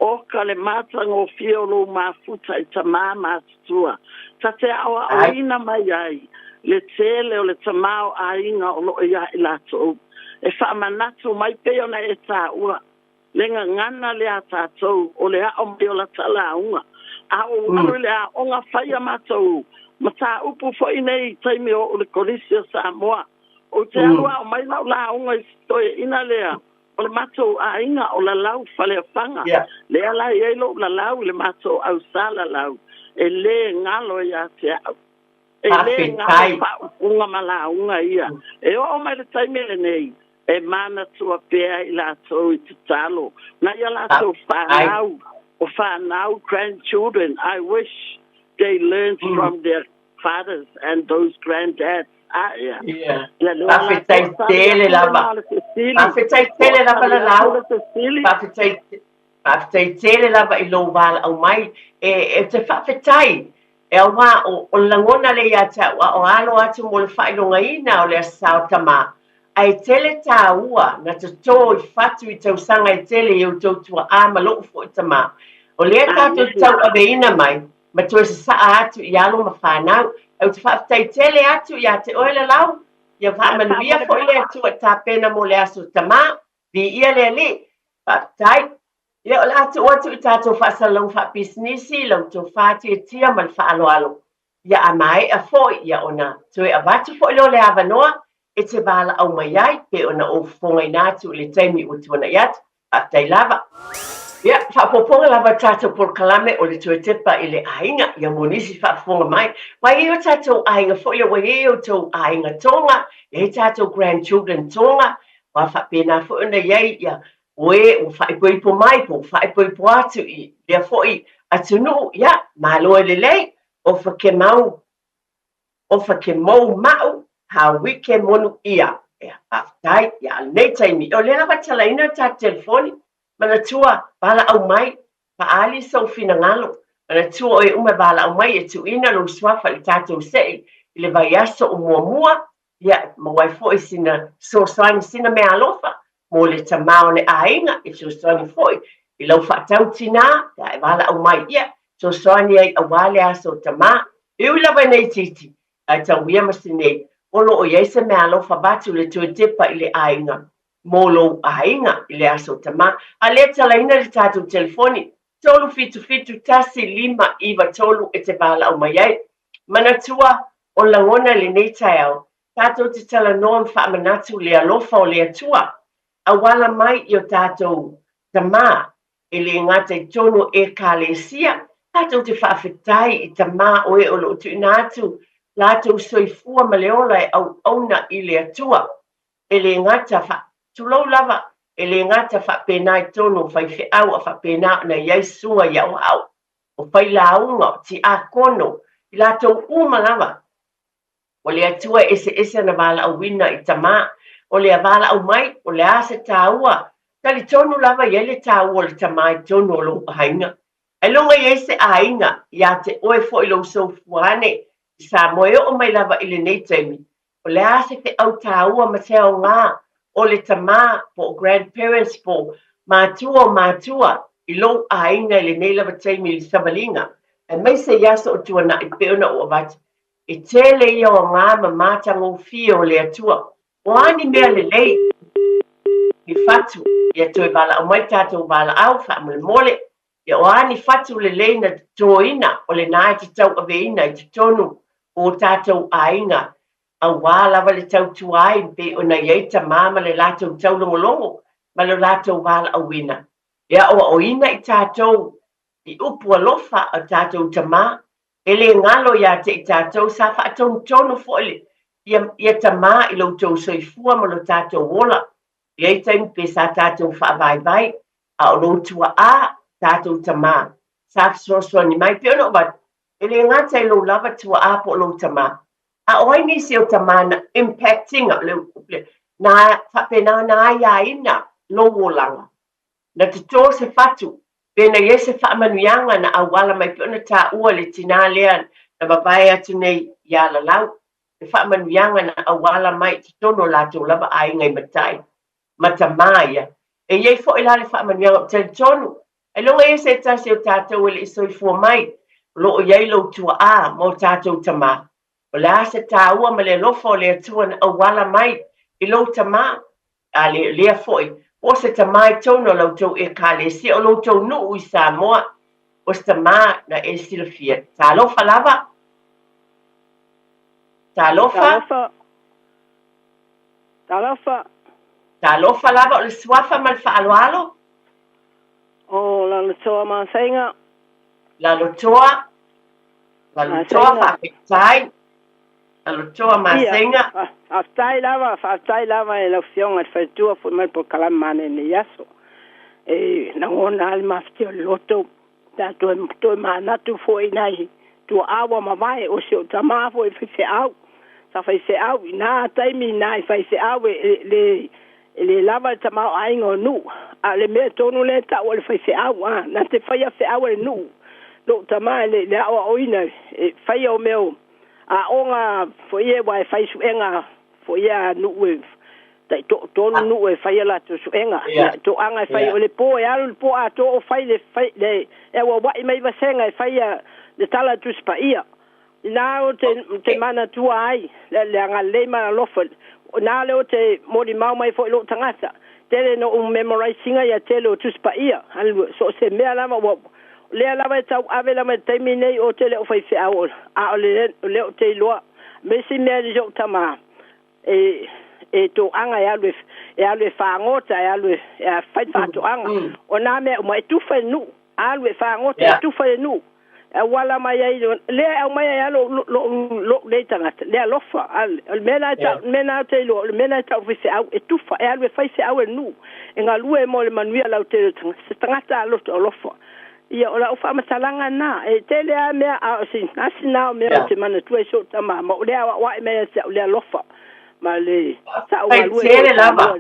O ka le matagofie o lou mafuta i tamā matutua, ta te aoaoina mai ai le tele o le tamaoaiga o lo o iā i latou, e faamanatu mai pei ona e taua. Le gagana lea a tatou o le aʻo mai o lata lauga. A ou alu i le aoga fai a matou mataupu foi nei i taimi o oʻu i le Kolisi o Samoa. Ou te alu aʻo mai lau lauga i se toeaina lea o le matou aiga o Lalau Faleafaga. Lea la e i ai lou lalau i le matou ausalalau e lē galo ia te au. E lē galo faaupuga ma lauga ia. E oo mai le taimi lenei, e manatua pea i latou i tatalo nai a latou fanau, o fanau, grandchildren, I wish they learned from their fathers and those granddads. A ea. Ia lea Faafetai tele lava. Faafetai tele lava Lalau. Faafetai faafetai tele lava i lou valaau mai. E te faafetai e auā o le lagona lea ia te au a o alo atu mo le faailogaina o le Aso Sa o Tamā. Ae tele tāua na totō i fatu i tausaga e tele i outou tua'a ma lo'u fo'i tamā. O lea tatou te tauaveina mai ma toe sasa'a atu i alo ma fanau. Ae ou te faafetai tele atu iā te oe Lalau. Ia faamanuia fo'i le Atua i tapena mo le aso tamā. Viia le Alii. Faafetai. Ia o le a tuu atu i tatou faasalalauga faapisinisi, la outou fātiatia ma le faaaloalo. Ia a maea foi, ia ona toe avatu foi lea o le avanoa e te valaau mai ai, pe ona ou fofogaina atu i le taimi ua tuanai atu. Faafetai lava. Ia, faaopoopoga lava tatou polokalame o le toe tepa i le aiga, ia mo nisi faafofoga mai. Ua i ai o tatou aiga foi lea, ua i ai outou aiga Tonga, e i ai tatou grandchildren Tonga, ua faapena foi ona i ai ia o e ua faaipoipo mai po ua faaipoipo atu i lea foi atunuu, ia, malo e lelei, ofa ke mau, ofa ke mou ma'u, hawike monu ia. Ia, faafetai, ia, a lenei taimi, o lea lava e talaina le tatou telefoni, manatua, valaau mai, faaali sou finagalo, manatua o e uma e valaau mai e tuuina lou suafa i le tatou se'i i le vaiaso o muamua, ia, maua ai foi sina fesoasoani, sina meaalofa mo le tamā o le aiga, e fesoasoani foi i lau faatau tinā, pe a e valaau mai, ia, fesoasoani ai aua le aso tamā. E ui lava ina itiiti, ae tau ia ma si nei, o lo o i ai se meaalofa avatu le toe tepa i le aiga mo lou aiga i le aso tamā. A lea talaina le tatou telefoni, 377 1593 e te valaau mai ai. Manatua, o lagona i lenei taeao, tatou te talanoa ma faamanatu le alofa o le Atua, auala mai i o tatou tamā, e le gata i totonu o Ekalesia, tatou te faafetai i tamā o e o lo o tuuina atu latou soifua ma le ola e auauna i le Atua. E le gata fa, tulou lava, e le gata faapena i totonu o faifeau a faapena ona i ai susuga i aoao, o failauga, o tiakono, i latou uma lava. O le Atua e eseese ana valaauina i tamā. O le valaau mai, o le a se tāua? Talitonu lava i ai le tāua o le tamā i totonu o lou aiga. Ailoga i ai se aiga iā te oe foi lou soifua ane i Samoa e oo mai lava i lenei taimi, o le a se feau tāua ma se aogā o le tamā po o grandparents po o matua o matua i lou aiga i lenei lava taimi i le savaliga, aemaise i aso o tuanai pei ona ou avatu. E tele ia o agā ma matagofie o le Atua. O a ni mea lelei, ni fatu, ia toe valaau mai tatou valaau faamolemole, ia o a ni fatu lelei na totoina, o lenā e te tauaveina i totonu o o tatou aiga, auā lava le tautua ai pei ona i ai tamā ma le latou taulogologo ma lo latou valaauina. E aʻoaʻoina i tatou i upu alofa a tatou tamā, E le galo iā te i tatou, sa faatonutonu foi le, ia, ia tamā i lo outou soifua ma lo tatou ola. E i ai taimi pe sa tatou faavaivai, a o lou tuaʻā, tatou tamā, sa fesoasoani mai. Pei ona ou avatu, e le gata i lou lava tuaʻā po o lou tamā, a o ai nisi o tamā na impact ina, le upu lea, na faapena ona aiaina lou olaga. Na totō se fatu, pēnei ai se faamanuiaga na auala mai pei ona taua le tinā lea na mavae atu nei iā Lalau, le faamanuiaga na auala mai i totonu o latou lava aiga i matai ma tamā ia. E i ai foi la le faamanuiaga ou te talitonu, ailoga ia se tasi o tatou e le i soifua mai, o lo o i ai lou tuaʻā ma o tatou tamā. O le a se tāua ma le alofa o le Atua na auala mai i lou tamā, a le lea foi, po o se tamā i totonu o la outou Ekalesia, o lo outou nuu i Samoa, o se tamā na e silafia. Talofa lava. Talofa. Talofa. Talofa. Talofa lava, o le suafa ma le faaaloalo. O Lalotoa Masaiga. Lalotoa. Lalotoa faafetai. Lalotoa Masaiga. Faafetai lava, faafetai lava e lau Afioga i le Faletua foi mai le polokalame manaia i lenei aso. E lagona lava le mafatia o le loto pe a toe, toe manatu foi i nai tuaa ua mavae, o si ou tamā foi faifeau, sa faifeau i na taimi i nai faifeau e, e le E le lava le tamaoaiga o nuu, a o le mea tonu lea e tau o le faifeau, a na te faia feau e le nuu. Lou tama i le aoaoina e faia o mea o aoga foi ia aua e fai suega foi ia a nuu e Taʻitoʻatolu nuʻu e faia latou suʻega ia toʻaga e fai o le po e alu le po atoa o fai le fai le e auauaʻi mai vasega e faia le tala Tusi Paia ina o te te manatua ai le le agalelei ma alofa na le o te molimau mai foʻi loʻu tagata tele no u memorize ina ia tele o Tusi Paia so o se mea lava ua lea lava e tauave lava i le taimi nei o tele o faifeau a o le lea o te iloa me isi mea i soʻu tamā e e toaga e alu e alu e fagota e alu e fai faatoaga o nā mea uma e tufa i le nuu alu e fagota e tufa i le nuu e auala mai ai lea e aumai ai lava loʻu nei tagata le alofa o le mea lena e tau mea lena ou te iloa o le mea lena e tau faifeau e tufa e alu e fai feau e le nuu e galue mo le manuia lautele o tagata se tagata loto alofa ia o lau faamatalaga lena e tele lava mea a o se asi lena o mea ou te manatua i soʻu tamā ma o lea aoaoaʻe mai ia te au le alofa ma le sa'u galue tele lava.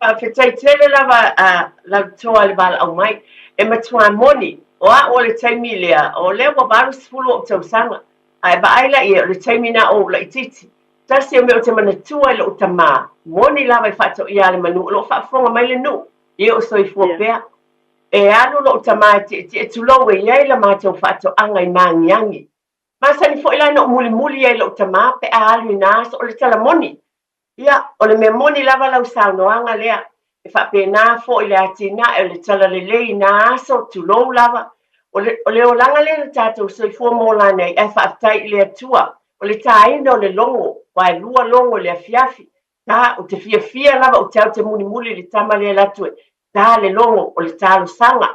Faafetai tele lava a Lautoa i le valaau mai. E matua moni, o a'u o le taimi lea, o lea ua 80 o'u tausaga, a e vaai la i ai, o le taimi na o ou laitiiti. Tasi o mea ou te manatua i lo'u tamā, moni lava i faatoia a le manu o lo'o faafofoga mai le nuu, ia o soifua pea. E alu lo'u tamā e tietie tulou e i ai la matou faatoaga i Magiagi. Masani foi la na ou mulimuli ai i lo'u tamā pe a alu i nā aso o le tala moni. Ia, o le mea moni lava lau saunoaga lea, e faapena foi le atinae o le talalelei i nā aso, tulou lava. O le, o le olaga lea na tatou soifua mola nei, ae faafetai i le Atua, o le tāina o le logo, aua e lua logo i le afiafi. Tā, ou te fiafia lava ou te au te mulimuli i le tama lea e alu atu e tā le logo o le talosaga.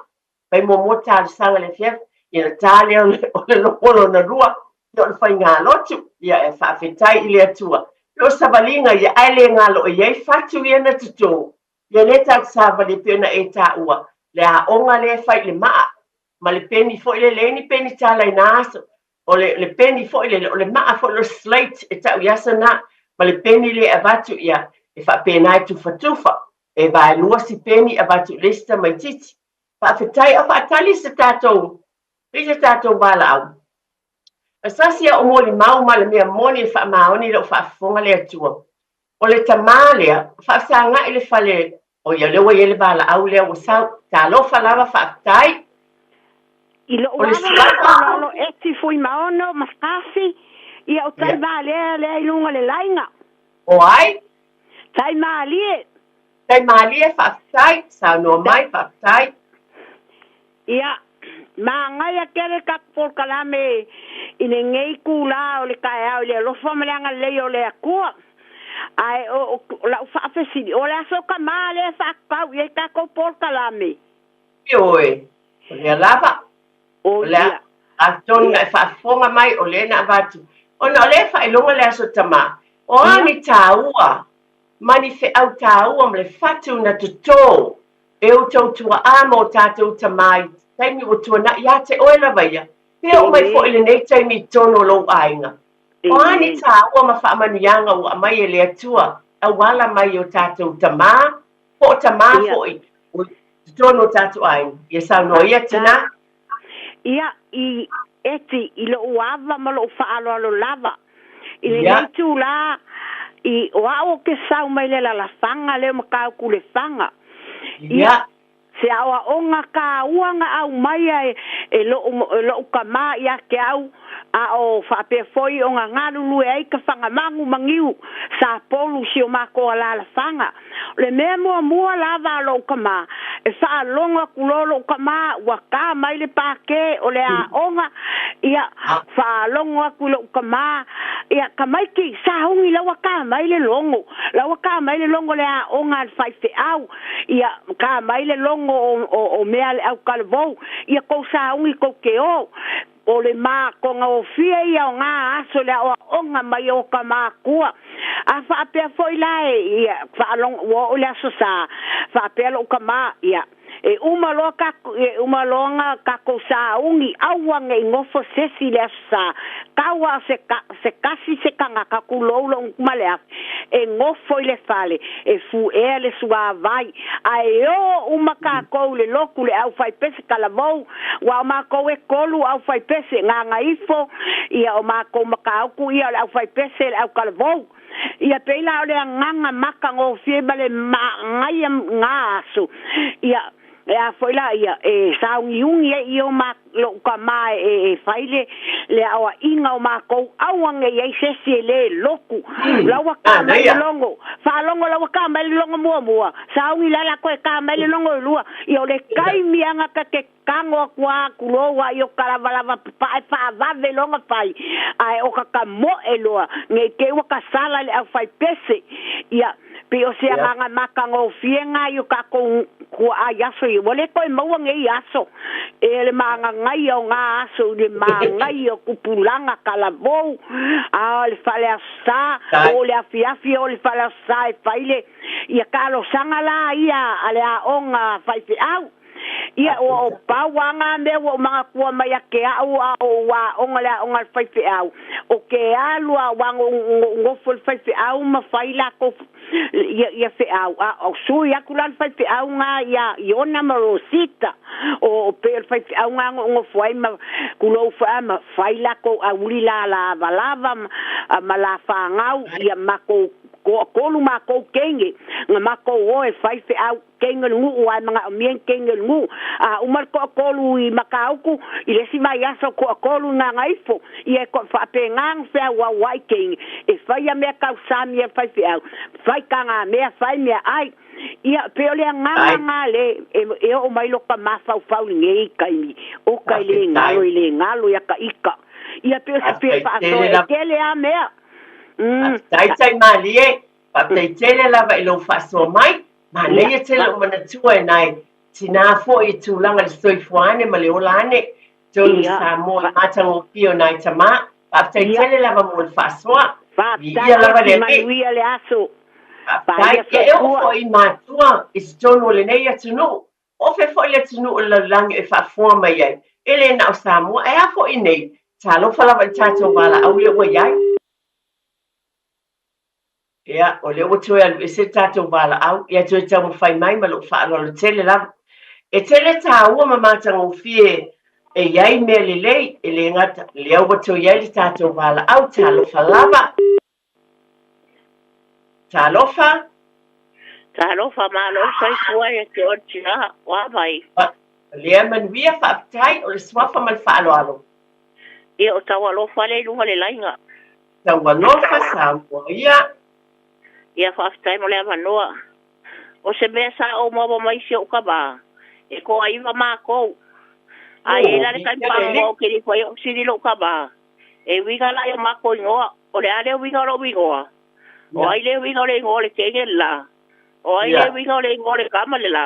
Fai muamua talosaga i le afiafi, ia ona tā lea o le logo lona lua, ia o le faigalotu. Ia e faafetai i le Atua. O savaliga ia, ae le galo e i ai fatu ia na totō. Ia lea tatou savali e pei ona e taua, le aoga lea e fai i le maa, ma le peni foi lea, e leai ni peni tala i nā aso. O le, le peni foi lele, o le maa foi, o le slate e tau i aso na, ma le peni lea e avatu, ia, e faapena e tufatufa. E vaelua si peni avatu i le isi tamaitiiti. Faafetai a faatali se tatou, i se tatou valaau. A sasi a o molimau ma le mea moni e faamaoni lou faafofoga le Atua. O le tamā lea, faafesagaʻi le fale, o ia lea ua i ai le valaau lea ua sau. Talofa lava faafetai. I loʻu ava ma le faaaloalo Eti Fuimaono ma Kasi, ia o Taimalea lea i luga o le laina. O ai? Taimalie. Taimalie, faafetai, saunoa mai, faafetai. Ia, magaia tele tatou polokalame i lenei itulā o le taeao i le alofa ma le agalelei o le Atua. Ae o lau faafesili, o le aso tamā lea e faatatau i ai tatou polokalame? Ioe, o lea lava. O lea, atonu na e faafofoga mai, o lea na avatu. Ona o lea e faailoga le aso tamā, o a ni tāua ma ni feau tāua ma le fatu na totō e outou tuaʻā ma o tātou tamā i taimi ua tuanaʻi iā te oe lava ia, pe oo mai foʻi lenei taimi i totonu o lou aiga. O a ni tāua ma faamanuiaga ua aumai e le Atua auala mai i o tātou tamā, po o tamā foʻi o totonu o tātou aiga. Ia saunoa ia, tinā. Ia, i Eti, i loʻu ava ma loʻu faaaloalo lava, i lenei itulā, i, o aʻu o ke sau mai le alalafaga lea o Matautu Lefaga. Ia, se aoaoga kāua na aumaia e, e loʻu, e loʻu tamā ia te au, a o faapea foi ona galulue ai ka fagamagu maniu sa polu si o matou alalafaga. O le mea muamua lava a loʻu tamā, e faalogo atu loa loʻu tamā ua tā mai le pākē o le aoga, ia, faalogo atu i loʻu tamā, ia, tamaiti, sauni la ua tā mai le logo, la ua tā mai le logo o le aoga a le faifeau, ia, tā mai le logo o, o, o mea a le autalavou, ia tou sauni tou te ō. O le matagofie ia o nā aso i le aoaoga mai o ka mākua. A faapea foi la e, ia, faalogo, ua oo i le aso sa, faapea loʻu tamā, ia, E uma loa ka e uma loa kākou sauni aua nei gofo sesi le aso sa tau a se ka, se kasi se kagaka kulou lou ma le afi e gofo i le fale e fuʻea le suāvai ae ō uma kākou le loku le aufaipese kalavou ua o makou e kolu aufaipese gagaifo ia o makou makauku ia o le aufaipese le aukalavou ia pei la o le agaga makagofie ma le maagaia gā aso ia e a foi la ia e sauniuni ai i o ma loʻu kamā e e fai le le aoaʻiga o makou aua nei ai sesi e lē loku la ua ka mai le logo faalogo la ua ka mai le logo muamua sauni la la koe ka mai le logo i lua ia o le taimi aga ka te tago aku a kulou a i o kalavalava papaʻe faavave loga fai ae o ka kamoʻe loa nei te ua kasala le aufaipese ia pei o se agaga makagofie gā i o kākou kuaʻai aso ia ua le toe maua nei aso e le magagaia o ngā aso i le magaia o kupulaga kalavou a o le fale aso sa o le afiafi o le fale aso sa e fai le ia talosaga la ia a le aoga faifeau Ia, ua o pau lava ngā mea ua ou manatua mai a ke aʻu a o ua aoga le aoga a le faifeau, o ke alu a ua nofo le faifeau ma fai lakou ia, ia feau, a o sui aku la le faifeau ngā ia Iona ma Rosita, o, o pe o le faifeau ngā no nofo ai ma kulou fa ma fai lakou auli la la lavalava ma, ma la whāngau ia makou ko kolu makou kenge nga makou o e fai feau keinga le nuu ae manaʻomia ni keinga le nuu a uma le toʻatolu i Matauku i le isi vaiaso toʻatolu i Gagaifo ia e toʻa faapena ona feauauaʻi keinga e faia mea tausami a le faifeau fai tagamea fai meaai ia pei o le agaga gā le e, e oo mai lota mafaufau lenei taimi oka e le galo e le galo ia ka ika ia pei o se pea faasoa e tele a mea. Faafetai malie, faafetai tele lava i lou faasoa mai. Manaia tele o manatua e nai tinā foi i tulaga le soifua ane ma le ola ane tonu i Samoa i matagofie o nai tamā. Faafetai tele lava mo le faasoa. Viia lava le Alii. Manuia le aso. Faafetai. Ia e oo foi i matua i totonu o lenei atunuu. O fea foi le atunuu o le lalolagi e faafofoga mai ai, e le na o Samoa, ae a foi nei, talofa lava i le tatou valaau lea ua i ai. Ia, o lea ua toe alu ese le tatou valaau, ia toe taumafai mai ma lou faaaloalo tele lava. E tele tāua ma matagofie e i ai mea lelei, e le gata, lea ua toe i ai le tatou valaau, talofa lava. Talofa. Talofa, malo le soifua ia te oe le tina, o a mai? Lea manuia, faafetai, o le suafa ma le faaaloalo. Ia, o Taualofa lea i luga o le laina. Taualofa, Samoa ia. Ia, faafetai mo le avanoa. O se mea sa ou maua mai si ou tama, e toaiva matou. A i ai la le taimi faanoa ou te le fai ou sili lou tama, e uiga la i o matou igoa. O le a le uiga o lou igoa? O ai le uiga o le igoa o le teine le la? O ai le uiga o le igoa o le tama le la?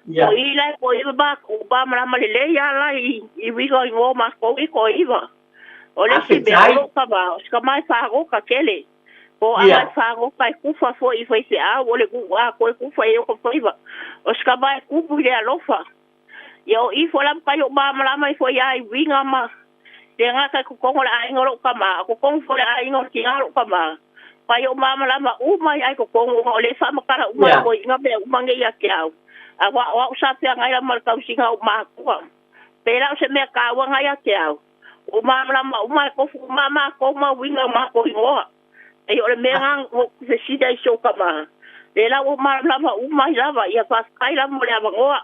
O i la e toaiva matou, malamalama lelei lava la i uiga o igoa o matou i toaiva. O le isi mea, o lou tama, o se tama e fagota tele. Po o aga e fagota e kufa foi i faifeau, o le nuu atoa e kufa i ai o ka faiva. O se tama e tumu i le alofa. Ia o i foi la matai o malamalama ai foi ia i uiga ma le gata i totonu o le aiga o lou tama, a totonu foi o le aiga o le tina o lou tama. Pai o malamalama uma ai i totonu ona o lea e faamatala uma ai foi ina mea uma nei ia te au. Aua o au sa feagai lava ma le tausiga o ou matua. Pei la o se mea taua na ia te au, ua malamalama uma e tofu uma a matou ma uiga o matou igoa. Ei o le mea na ua ou fesili ai i si ou tama, lea la ua malamalama uma ai lava, ia faafetai lava mo le avanoa.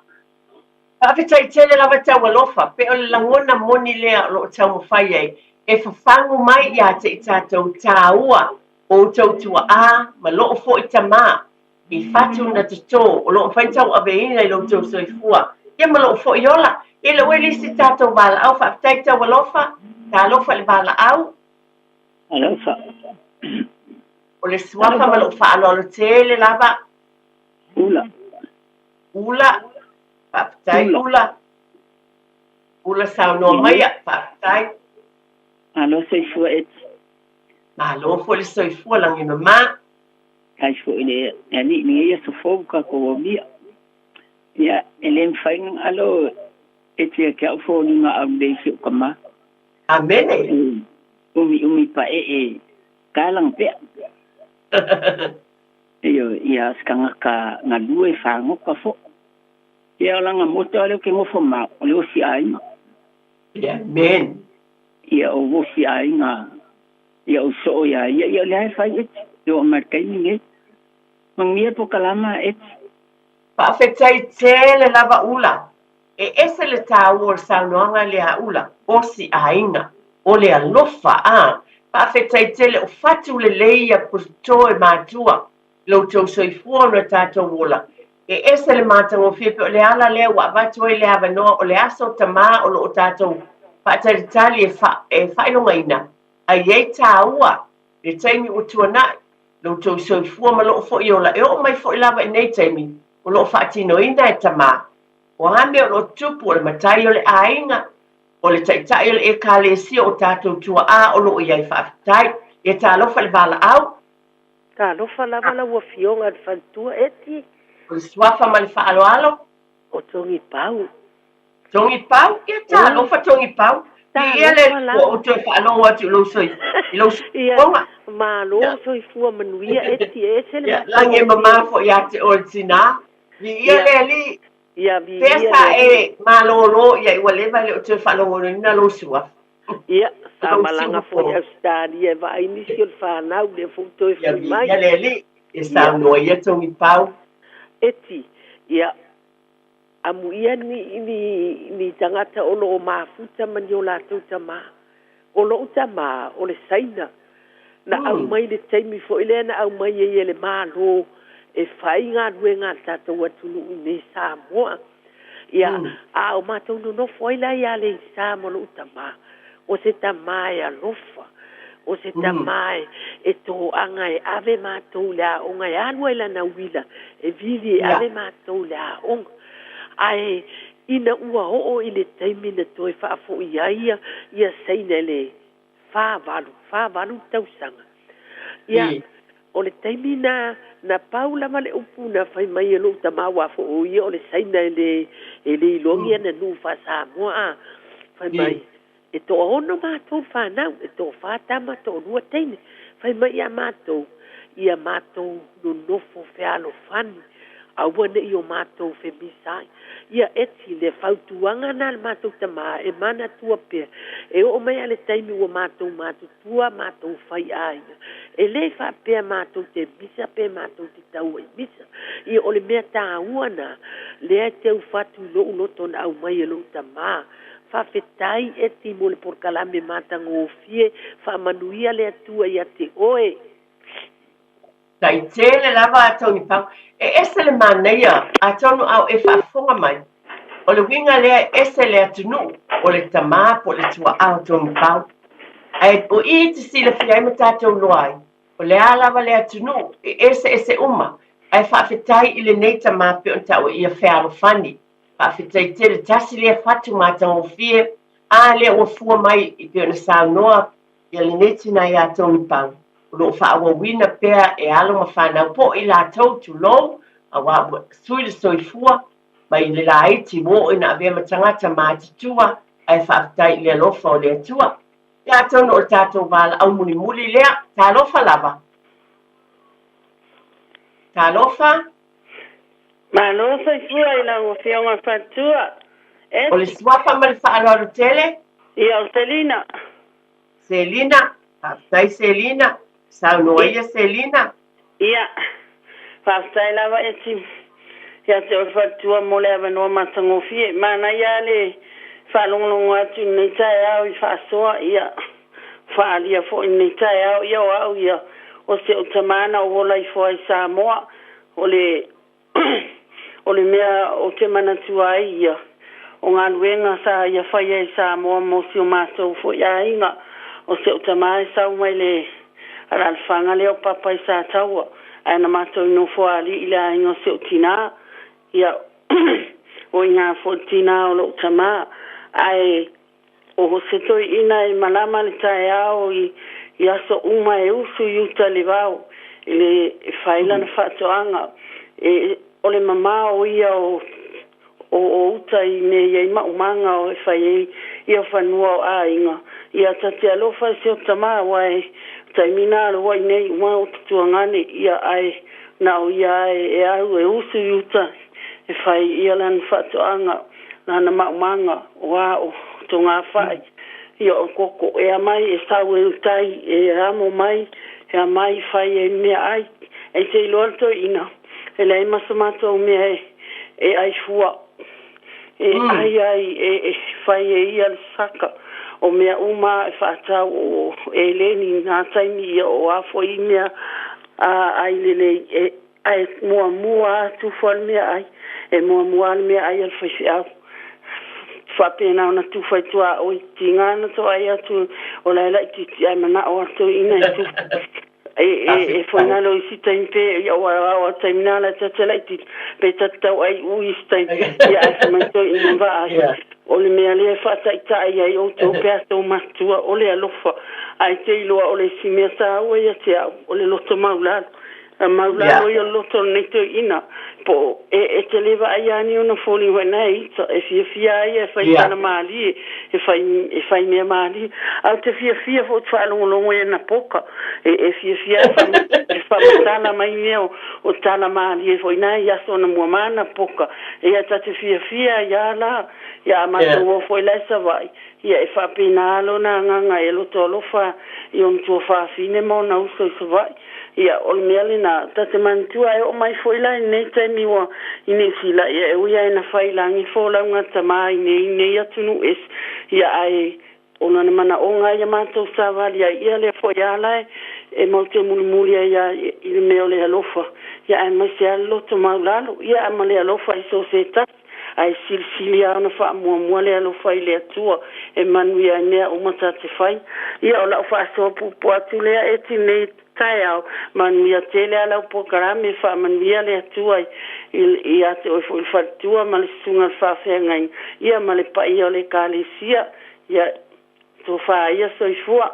Faafetai tele lava tau alofa, pe o le lagona moni lea o lo o taumafai ai e fafagu mai ia te i tatou tāua o outou tuaā ma loo foi tamā i fatu na totō o lo o mafai ona tauaveina i lo outou soifua ia ma loo foi ola. I le ue lisi tatou valaau, faafetai tau alofa, talofa i le valaau. Alofa. O le suafa ma lou faaaloalo tele lava. Ula. Ula. Faafetai Ula. Ula saunoa maia, faafetai. Malo soifua Eti. Malo foi le soifua lagi mama. Tai foi le alii lenei aso fou tatou omia. Ia, e le mafai ona galo e te ke au foliga aulelei i si ou tamā. Amene. E umiumi pae'e kalaga pea. Ioe, ia o se tagata galue fagota fo'i. Ia o laga moto a lea ou te nofo ma au, o le osi aiga. Amen. Ia o osi aiga ia ou soo iā ia, ia o lea e fai eti, e oo mai le taimi lenei. Manuia le polokalama eti. Faafetai tele lava Ula. E ese le tāua o le saunoaga lea a Ula, osi aiga, o le alofa, a. Faafetai tele o fatu lelei ia puto e matua i lo outou soifua ona tatou ola. E ese le matagofie pe o le ala lea ua avatu ai le avanoa o le aso tamā o lo o tatou faatalitali e fa, e faailogaina, a i ai tāua le taimi ua tuanai, lo outou soifua ma loo foi ola e oo mai foi lava i nei taimi o lo o faatinoina e tamā. O a mea o lo o tutupu, o le matai o le aiga, o le taitai o le Ekalesia o tatou tuaa o lo o i ai. Faafetai. Ia talofa i le valaau. Talofa lava lau Afioga i le faletua Eti. O le suafa ma le faaaloalo. O Togipau. Togipau? Ia talofa Togipau. Viia le Talofa Atua lava. ua toe faalogo atu i lou soi, i lou Ia, soifuaga. malo soifua manuia Eti, e ese le Ia, lagi e matagofie. mama foi ia te oe le tinā. Viia Ia, le Alii. ia Pea viia sa le Alii. e malōlō i ai ua leva e le o toe faalogoina lou suafa. Ia, sa Lou malaga foi siufofoga. Ausetalia e vaai nisi o le fanau lea foi ua toe Ia foi viia mai. le Alii. Ia Ia, saunoa ia Togipau. Eti, ia, amuia ni, ni, ni tagata o loo mafuta ma ni o latou tamā. O lou tamā, o le Saina, na aumai le taimi foi lea na aumai ai e le Malo e fai galuega a le tatou atunuu i nei Samoa. Ia, a o matou nonofo ai la ia Aleisa ma lou tamā, o se tamā e alofa, o se tamā e, e toaga e ave matou i le aoga, e alu ai lana uila, e vili e ave matou i le aoga. Ae ina ua oo i le taimi na toe faafoi ai ia, ia Saina i le 48, 48 tausaga. Ia, o le taimi na, na pau lava le upu na fai mai e lou tamā, aua foi o ia o le Saina e le, e le ilogi ana nuu faa-Samoa, a. Fai mai, e toaono matou le fanau, e toafa tama, toalua teine. Fai mai ia matou, ia matou nonofo fealofani, aua ne'i o matou femisaai. Ia Eti, le fautuaga na a le matou tamā e manatua pea, e oo mai lava le taimi ua matou matutua matou faiaiga, e lē faapea matou te misa pe matou te taua i misa. Ia o le mea tāua na, lea e teufatu i lou loto na aumai e lou tamā. Faafetai Eti mo le polokalame matagofie, faamanuia le Atua ia te oe. Tai tele lava a Togipau. E ese le manaia, atonu a o e faafofoga mai, o le uiga lea e ese le atunuu, o le tamā po o le tuaa o Togipau. Ae o i e te silafia ai ma tatou loa ai, o le a lava le atunuu, e eseese uma, ae faafetai i lenei tamā pei ona taua ia fealofani. Faafetai tele, tasi lea fatu matagofie, a lea ua fua mai i pei ona saunoa ia lenei tinā iā Togipau, o lo o faaauauina pea e alo ma fanau po o i latou, tulou, aua ua sui le soifua mai le laiti ua oo ina avea ma tagata matutua, ae faafetai i le alofa o le Atua. Ia atonu o le tatou valaau mulimuli lea, talofa lava. Talofa. Malo soifua i lau Afioga Faletua. O le Eti. suafa ma le faaaloalo tele. Ia, o Selina. Selina, faafetai Selina, saunoa ia Selina. Ia, faafetai lava Eti ia te oe Faletua mo le avanoa matagofie. Manaia le faalogologo atu i lenei taeao i faasoa, ia, faaalia foi i lenei taeao, ia o au ia, o si ou tamā na ou ola ifo ai i Samoa. O le o le mea ou te manatua ai ia, o galuega sa ia faia i Samoa mo si o matou foi aiga. O si ou tamā e sau mai le alaalafaga lea o Papa i Sataua, ae na matou nofoalii i le aiga o si ou tinā, ia o iga foi le tinā o lou tamā. Ae o se toeaina e malama le taeao i i aso uma e usu i uta i le vao i le e fai lana faatoaga. E o le mamao ia o O uta i mea i ai maumaga o e fai ai ia fanua o aiga. Ia ta te alofa i si o tamā aua e taimi na alo ai nei uma o tutuagane ia ae na o ia ae e au e usu i uta e fai ia lana faatoaga lana maumaga o a o togafai ia o koko e amai e sau e utai e amo mai e amai fai e mea ai e te iloa le toeaina e leai ma so matou mea e e ai fua e ai ai e fai e ia le saka o mea uma e faatau o eleni nā taimi ia o a foi mea a ai lelei e ae muamua atu fua le mea ai e muamua le mea ai al faifeau faapena ona tufa i tuaoi tiga na toai atu o lae laitiiti ae manao atu ina e tufa e foi nalo isi taimi pe ia ua o taimi na la te laitiiti pe tatau ai ui isi taimi ia ae fai mai toeaina vaai o le mea lea e faataitai ai outou pe a tou matua o le alofa ae te iloa o le isi mea taua ia te au o le loto maulalo maulalo ia loto nei toeaina po e te le vaai ani ona foli na e ita e fiafia ai e fai tala malie e fai mea malie a te fiafia fo te faalogologo ia na poka e fiafia e faamatala mai mea o tala malie foi na i aso na muamana poka e ia ta te fiafia ia la ia matou o foi lai Savaii ia e faapena alo na agaga e loto alofa i ona tuafafine ma ona uso i Savaii ia o le mea lena ta te manatua e oo mai foi la i lenei taimi ua i Niu Sila ia e ui ai na fai lagi folauga tamā i nei nei atunuu ese ia ae ona na manaoga ia matou savali ai ia lea foi ala e mau te mulimuli ai ia i le mea o le alofa ia ae maise a le loto maulalo ia ma le alofa i so se tasi ae silisili a ona faamuamua le alofa i le Atua e manuia ai mea uma ta te fai ia o lau faasoa puupuu atu lea e tinei taeao manuia tele a lau polokalame faamanuia le Atua ia te oe foi le faletua ma le susuga le faafeagaiga ia ma le paia o le ekalesia ia tofa ia soifua.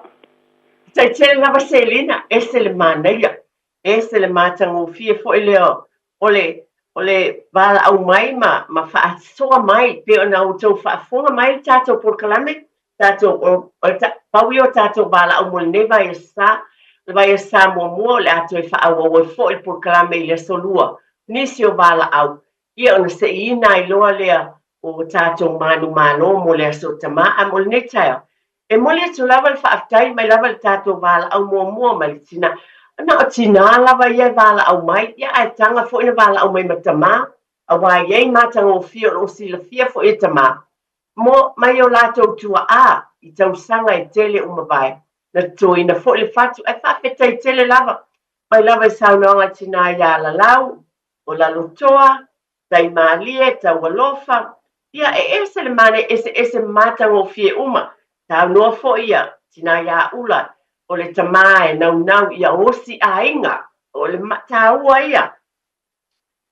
Faafetai tele lava Selina, ese le manaia, ese le matagofie foi lea o le valaau mai ma faasoa mai pe ona outou faafofoga mai le tatou polokalame tatou pau ia o tatou valaau mo lenei vaiaso le vaiaso muamua o le a toe faaauau ai foi le polokalame i le aso lua nisi o valaau ia ona seiina ai loa lea o tatou manumalo mo le aso tamā a mo lenei taeao. E momoli atu lava le faafetai mai lava le tatou valaau muamua mai le tina. Na o tina lava ia e valaau mai, ia ae taga foi na valaau mai ma tamā, auā i ai matagofie o loo silafia foi e tamā. Mo mai o latou tuaa i tausaga e tele ua mavae, na totoina foi le fatu ae faafetai tele lava. Mai lava i saunoaga tinā ia Lalau, o Lalotoa, Taimalie, Taualofa, ia e ese le manaia, eseese matagofie uma. Saunoa foi ia tinā ia Ula, o le tamā e naunau ia osi aiga, o le taua ia.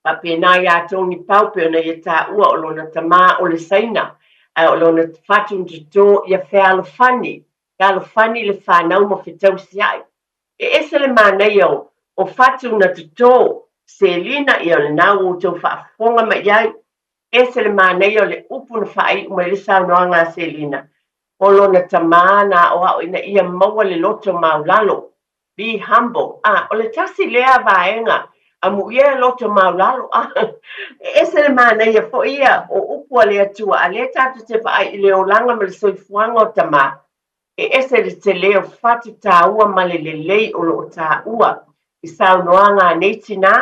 Faapena ia Tony Pau pe ona ia taua o lona tamā o le Saina, ae o lona fatu na toto ia fealofani, fealofani le fanau ma fetausiai. E ese le manaia o fatu na toto, Selina ia o lena ua outou faafofoga mai ai. Ese le manaia o le upu na faaiu mai le saunoaga a Selina. O lona tamā na aoao ina ia maua le loto maulalo. Be humble. O le tasi lea vaega amuia e loto maulalo. E ese le manaia foi ia o upu a le Atua a lea tatou te vaai i le olaga ma le soifuaga o tamā. E ese le tele o fatu taua ma le lelei o loo taua i saunoaga a nei tinā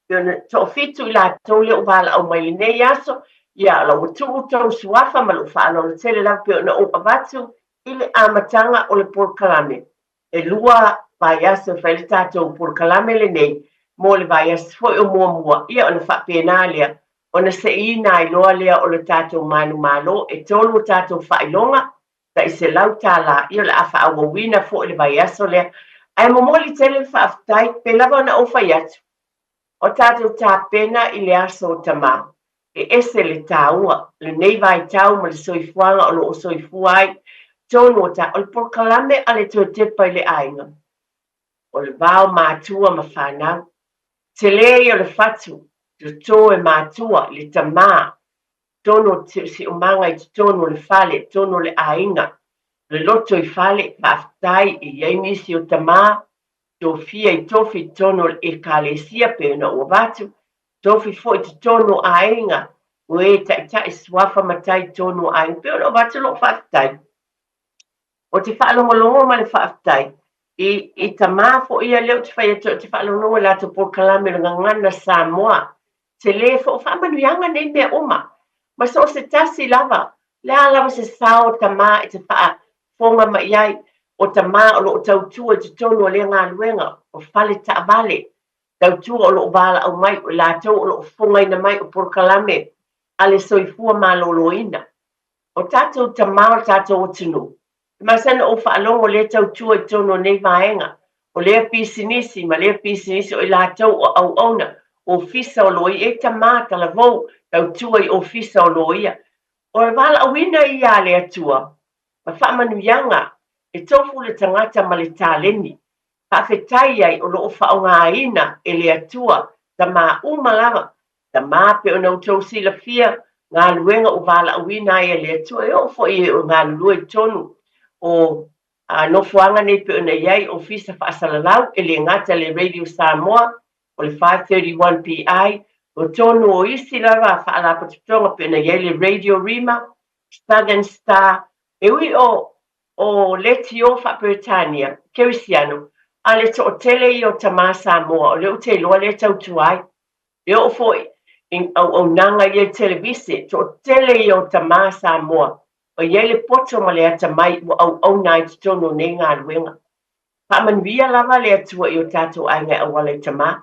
pe ona toafitu i latou lea ua valaau mai lenei aso ia la ua tuu tou suafa ma lou faaaloalo tele lava pe ona ou avatu i le amataga o le polokalame. E 2 vaiaso e fai le tatou polokalame lenei mo le vaiaso foi o muamua ia ona faapena lea ona seiina ai loa lea o le tatou manumalo e 3 o tatou faailoga tai $100 ia o le a faaauauina foi le vaiaso lea. Ae momoli tele le faafetai pe lava ona ou fai atu o tatou tapena i le aso o tamā. E ese le taua lenei vaitau ma le soifuaga o loo soifua ai tonu o ta o le polokalame a le toe tepa i le aiga. O le vao matua ma fanau. Tele ia o le fatu, toto e matua, le tamā. totonu o le siosiomaga i totonu o le fale, totonu o le aiga, le loto i fale, faafetai e i ai nisi o tamā tofia i tofi i totonu o le Ekalesia pei ona ou avatu, tofi foi i totonu o aiga, o e taitai suafa matai i totonu o aiga, pei ona ou avatu lou faafetai. O te faalogologo ma le faafetai i, i tamā foi ia lea ou te fai atu ai, ou te faalogologo i latou polokalame o le Gagana Samoa. Tele foi o faamanuiaga nei mea uma. Ma so o se tasi lava, le a lava se sao o tamā e te faafofoga mai i ai, o tamā o lo o tautua i totonu o lea galuega, o fale taavale, tautua o lo o valaau mai, o i latou o lo o fofogaina mai o polokalame a le soifua maloloina. O tatou tamā o le tatou atunuu, e masani ona ou faalogo lea tautua i totonu o nei vaega, o lea pisinisi ma lea pisinisi o i latou o auauna, ofisa o loia, e tamā talavou tautua i ofisa o loia. O le valaauina ia a le Atua ma faamanuiaga e tofu le tagata ma le taleni. Faafetai ai o lo o faaaogaina e le Atua tamā uma lava Tamā, pei ona outou silafia, galuega ua valaauina ai e le Atua, e oo foi e galulue i totonu o nofoaga nei pei ona i ai ofisa faasalalau, e le gata i le Radio Samoa, o le 531 PI, o totonu o isi lava faalapotopotoga pei ona i ai le Radio Rima, Southern Star, e ui o o Letio faa-Peretania, Kerisiano, a le toatele ia o tamā Samoa, o lea ou te iloa lea e tautua ai. E oo foi i auaunaga ia i televise, toatele ia o tamā Samoa ua i ai le poto ma le atamai ua auauna ai i totonu o nei galuega. Faamanuia lava le Atua i o tatou aiga e auala i tamā.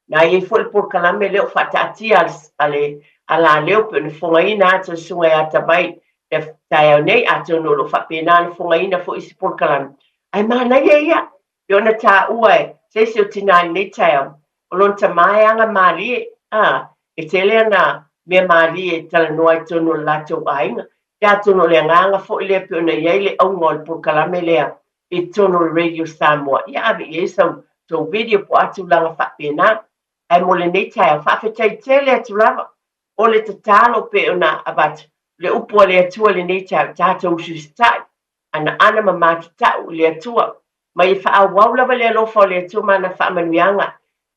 Na i ai foi le polokalame lea ua faataatia a le alaleo pei ona fogaina atu e le Susuga ia Tavai i le taeao nei, atonu o lo o faapena ona fogaina foi isi polokalame. Ae manaia ia Pei ona taua e se isi o tinā i lenei taeao, o lona tamā e aga mālie, ā, e tele ana mea mālie e talanoa ai totonu o le latou aiga. Ia atonu o le agaga foi lea pei ona i ai le auga o le polokalame lea i totonu o le Radio Samoa, ia ave i ai sau tou video po o a tulaga faapena. Ae mo lenei taeao, faafetai tele atu lava. O le tatalo pei ona avatu, le upu a le Atua i lenei taeao, tatou usiusitai, anaana ma matatau i le Atua, ma ia faaauau lava le alofa o le Atua ma ana faamanuiaga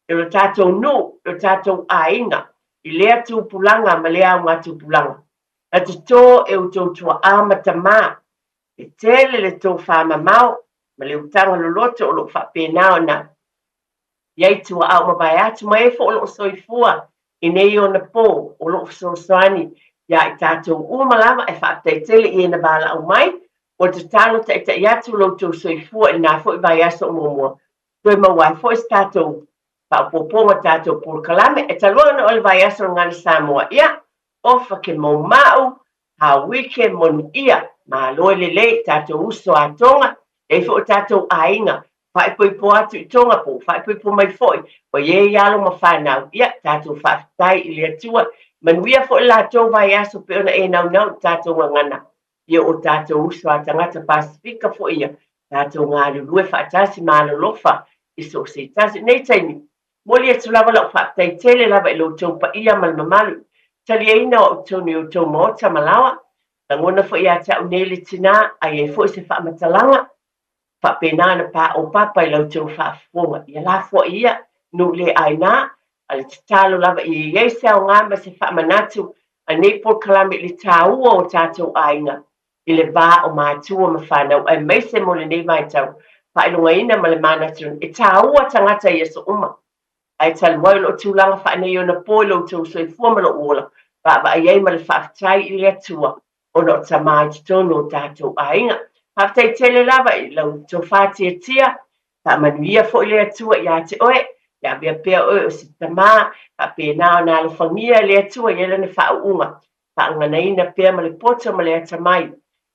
i lo tatou nuu, i lo tatou aiga, i lea tupulaga ma lea augatupulaga. Na toto e outou tuaa ma tamā, e tele le tofamamao ma le utaga loloto o lo o faapena ona i ai tuaau mavae atu ma e foi o lo o soifua i nei ona pō o lo o fesoasoani iā i tatou uma lava e faafetai tele i e na valaau mai o le tatalo taitai atu lo outou soifua i lena foi vaiaso o muamua toe maua ai foi se tatou faaopoopoga o tatou polokalame e talu ai ona o le vaiaso o le Gagana Samoa ia ofa ke mau mau hawike moni ia malo e lelei tatou uso a Tonga e i ai foi o tatou aiga faaipoipo atu i Tonga po ua faaipoipo mai foi ua i ai alo ma fanau ia tatou faafetai i le Atua manuia foi le latou vaiaso pei ona e naunau i le tatou gagana ia o tatou uso a tagata Pasefika foi ia tatou galulue faatasi ma alolofa i so o se tasi. Nei taimi, momoli atu lava lau faafetai tele lava i lo outou paia ma le mamalu, taliaina o au tonu i outou maota ma laoa, lagona foi ia te au nei le tinā, a i ai foi se faamatalaga, faapena ona paopapa i la outou faafofoga. Ia lafoai ia, nuu le aina, a le tatalo lava ia i ai se aoga ma se faamanatu a nei polokalame i le taua o tatou aiga i le va o matua ma fanau aemaise mo lenei vaitau faailogaina ma le manatu e taua tagata i aso uma. Ae talu ai o loo tulaga faaneionapo i lo outou soifua ma lou ola, vaavaai ai ma le faafetai i le Atua ona o tamā i totonu o tatou aiga. Faafetai tele lava i lau tofa tiatia, faamanuia foi le Atua ia te oe, ia avea pea oe o se tamā, faapena ona alofagia e le Atua i ai lana faauuga, faaganaina pea ma le poto ma le atamai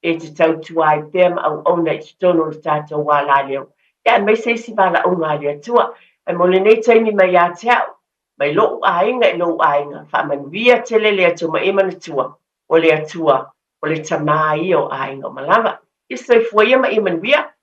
e te tautua ai pea ma auauna i totonu o le tatou alaleo, ia aemaise isi valaauga a le Atua. Ae mo lenei taimi mai ia te au, mai lou aiga i lou aiga, faamanuia tele le Atua ma e manatua, o le Atua, o le Tamā ia o aiga uma lava. Ia soifua ia ma ia manuia.